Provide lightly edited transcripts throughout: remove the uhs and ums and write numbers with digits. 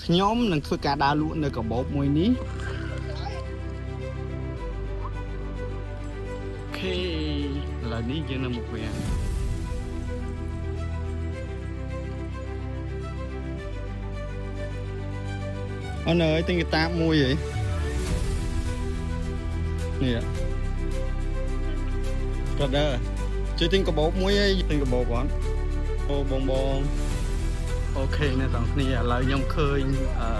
ខ្ញុំនឹងធ្វើការដើរលក់នៅកាបូបមួយនេះ OK ឥឡូវនេះយើងនៅមុខវាំងអូនអើយទិញកាតាបមួយហីនេះក៏ដែរជួយទិញកាបូបមួយហីទិញកាបូបអត់អូបងបង OK អ្នកទាំងគ្នាឥឡូវខ្ញុំឃើញអឺ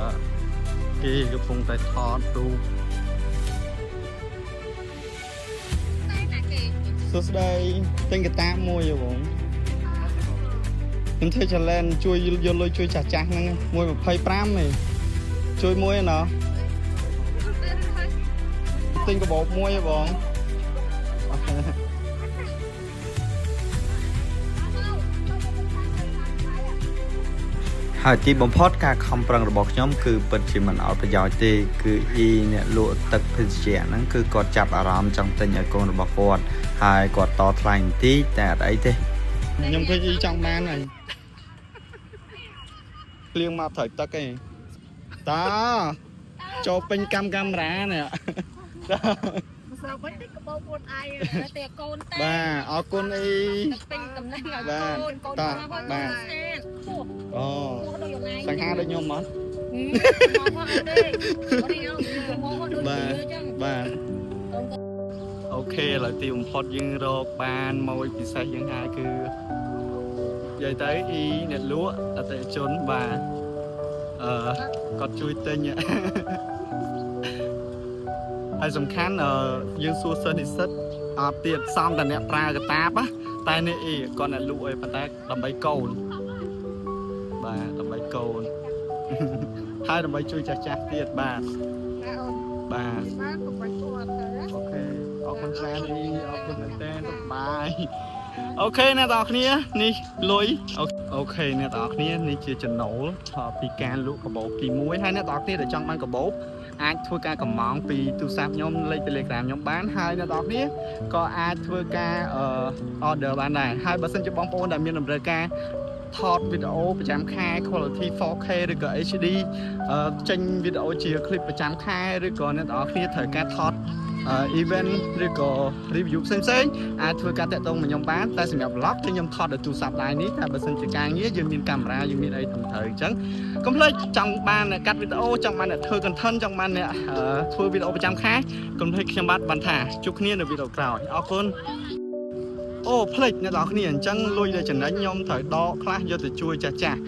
គេកំពុងតែថតរូប តែណាគេ សួស្តីទិញកាតាបមួយហ៎បងខ្ញុំធ្វើ challenge ជួយយកលុយជួយចាស់ចាស់ហ្នឹង1.25ហីជួយមួយឯណោះទិញកាបូបមួយហ៎បង ហើយទីបំផុតការខំប្រឹងរបស់ខ្ញុំគឺពិតជាមិនអត់ប្រយោជន៍ទេគឺអ៊ីអ្នកលក់ទឹកភេសជ្ជៈហ្នឹងគឺគាត់ចាប់អារម្មណ៍ចង់ទិញឲ្យកូនរបស់គាត់ហើយគាត់តថ្លៃបន្តិចតែអត់អីទេ ខ្ញុំឃើញអ៊ីចង់បានហើយភ្លៀងមកត្រូវទឹកឯងតាចូលពេញកម្មកាមេរ៉ានេះ ស្រុកវិញតិចកបោខ្លួនឯងតែកូនតែ បាទអរគុណអ៊ី ពេញតំណែងឲ្ បាទ យកូនកូន តា មក បាទ ស្អាតខ្ពស់ អូ ខ្ពស់ដូចយងឯង សង្ហាដូចខ្ញុំអត់ មកផងទេអត់ទេមកដូច បាទ ជាចឹង បាទ OK ឥឡូវទីបំផុតយើងរកបានមួយពិសេសយើងហើយគឺនិយាយទៅអ៊ីអ្នកលក់អតិថិជនបាទអឺគាត់ជួយទិញ ហើយសំខាន់អឺយើងសួរសិស្សនិស្សិតអត់ទៀតសំតែអ្នកប្រើកតាបណាតែនេះអ៊ីគាត់អ្នកលក់អីប៉ុន្តែដើម្បីកូនបាទដើម្បីកូន ហើយដើម្បីជួយចាស់ចាស់ៗទៀតបាទបាទ បាទកុំបាច់គាត់ទៅ OK អរគុណច្រើនអ៊ីអរគុណមែនតើបាយ OK អ្នកទាំងអស់គ្នានេះលុយ OK អ្នកទាំងអស់គ្នានេះជាចំណូលពីការលក់កាបូបទី1ហើយអ្នកទាំងអស់គ្នាដែលចង់បានកាបូបអាចធ្វើការកម្មង់ពីទូរស័ព្ទខ្ញុំលេខ Telegram ខ្ញុំបានហើយអ្នកទាំងអស់គ្នាក៏អាចធ្វើការ order បានដែរហើយបើសិនជាបងប្អូនដែលមានតម្រូវការថតវីដេអូប្រចាំខែ quality 4K ឬក៏ HD ចេញវីដេអូជា clip ប្រចាំខែឬក៏អ្នកទាំងអស់គ្នាត្រូវការថត event ឬក៏ review ផ្សេងៗអាចធ្វើការតាក់ទងមកខ្ញុំបានតែសម្រាប់ vlog គឺខ្ញុំថតដោយទូរស័ព្ទដៃនេះតែបើសិនជាការងារយើងមានកាមេរ៉ាយើងមានអីត្រឹមត្រូវអញ្ចឹងកុំភ្លេចចង់បានអ្នកកាត់វីដេអូចង់បានអ្នកធ្វើ content ចង់បានអ្នកធ្វើវីដេអូប្រចាំខែកុំភ្លេចខ្ញុំបាទបានថាជួបគ្នានៅវីដេអូក្រោយអរគុណអូភ្លេចអ្នកនរគ្នាអញ្ចឹងលុយដែលចំណេញខ្ញុំត្រូវដកខ្លះយកទៅជួយចាស់ចាស់